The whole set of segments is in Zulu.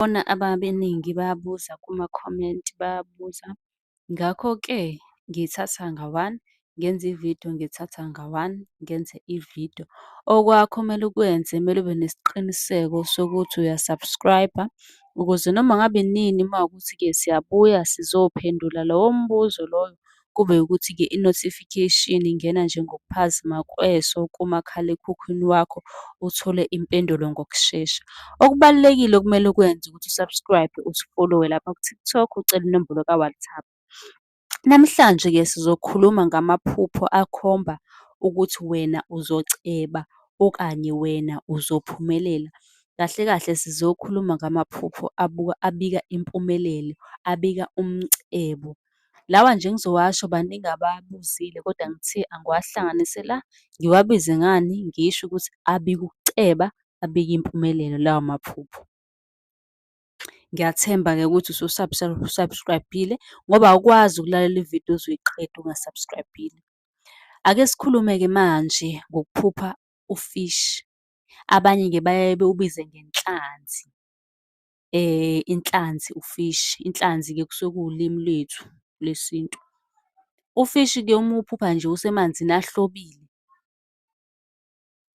Ababeningi bayabuza kumakhomenti bayabuza. Ngakho-ke ngithatha nga-one, ngenze ividiyo, ngithatha nga-one, ngenze ividiyo. Okwakho okumele ukwenze, kumele ube nesiqiniseko sokuthi uya-subscribe-a, ukuze noma ngabe inini uma kuwukuthi-ke siyabuya sizophendula lowo mbuzo loyo, kube ukuthi-ke i-notification ingena nje ngokuphazima kweso kumakhalekhukhwini wakho, uthole impendulo ngokushesha. Okubalulekile okumele ukwenze ukuthi u-subscribe-e, usifolowe lapha ku-TikTok, ucele inombolo ka-WhatsApp. Namhlanje-ke sizokhuluma ngamaphupho akhomba ukuthi wena uzoceba okanye wena uzophumelela. Kahle kahle sizokhuluma ngamaphupho abuka, abika impumelelo, abika umcebo. Lawa nje engizowasho baningi ababuzile kodwa ngithe angiwahlanganise la, ngiwabize ngani? Ngisho ukuthi abika ukuceba, abika impumelelo lawo maphupho. Ngiyathemba-ke ukuthi usu-subscribe-ile ngoba awukwazi ukulalela ividiyo uze uyiqede unga-subscribe-ile. Ake sikhulume-ke manje ngokuphupha u-fish, abanye-ke bayaye bewubize ngenhlanzi, inhlanzi u-fish, inhlanzi-ke kusuke kuwulimi lwethu lwesintu. U-fish-ke uma uwuphupha nje usemanzini ahlobile,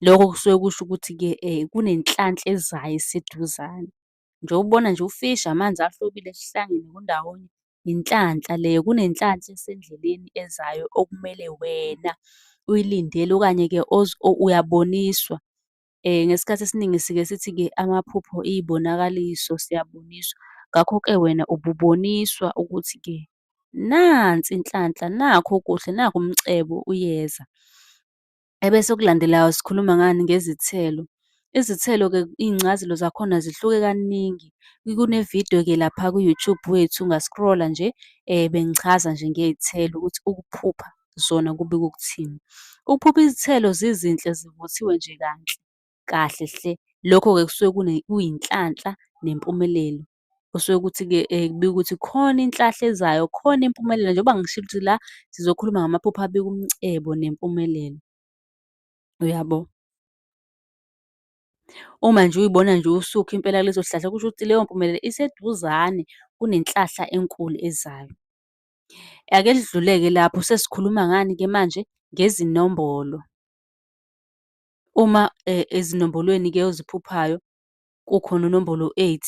lokho kusuke kusho ukuthi-ke kunenhlanhla ezayo eseduzane. Njengoba ubona nje ufishi, amanzi ahlobile kuhlangene kundawonye, inhlanhla leyo, kunenhlanhla esendleleni ezayo okumele wena uyilindele okanye-ke uyaboniswa. Ngesikhathi esiningi sike sithi-ke amaphupho iy'bonakaliso, siyaboniswa. Ngakho-ke wena ububoniswa ukuthi-ke nansi inhlanhla, nakhu okuhle, nakhu umcebo uyeza. Ebese okulandelayo sikhuluma ngani? Ngezithelo. Izithelo-ke iy'ncazelo zakhona zihluke kaningi. Kunevidiyo-ke lapha ku-YouTube wethu unga-scroll-a nje, bengichaza nje ngey'thelo ukuthi ukuphupha zona kubika ukuthini. Ukuphupha izithelo zizinhle zivuthiwe nje kanhle, kahle hle, lokho-ke kusuke kuyinhlanhla nempumelelo. Kusuke kuthi-ke kubika ukuthi khona inhlahla ezayo, khona impumelelo, njengoba ngishilo ukuthi la sizokhuluma ngamaphupho abika umcebo nempumelelo. Uyabo? Uma nje uyibona nje usukha impela kuleso sihlahla kusho ukuthi leyo mpumelelo iseduzane, kunenhlahla enkulu ezayo. Ake sidlule-ke lapho sesikhuluma ngani-ke manje? Ngezinombolo. Uma ezinombolweni-ke oziphuphayo kukhona unombolo eight,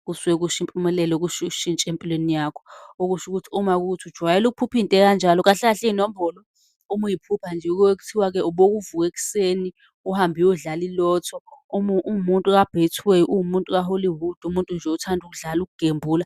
kusuke kusho impumelelo, kusho ushintsho empilweni yakho. Okusho ukuthi uma kuwukuthi ujwayele ukuphupha into ekanjalo, kahle kahle iy'nombolo uma uy'phupha nje kuye kuthiwa-ke uboke uvuke ekuseni uhambe uyodlala i-lotto. Uma uwumuntu ka-Betway, uwumuntu ka-Hollywood, umuntu nje othanda ukudlala ukugembula.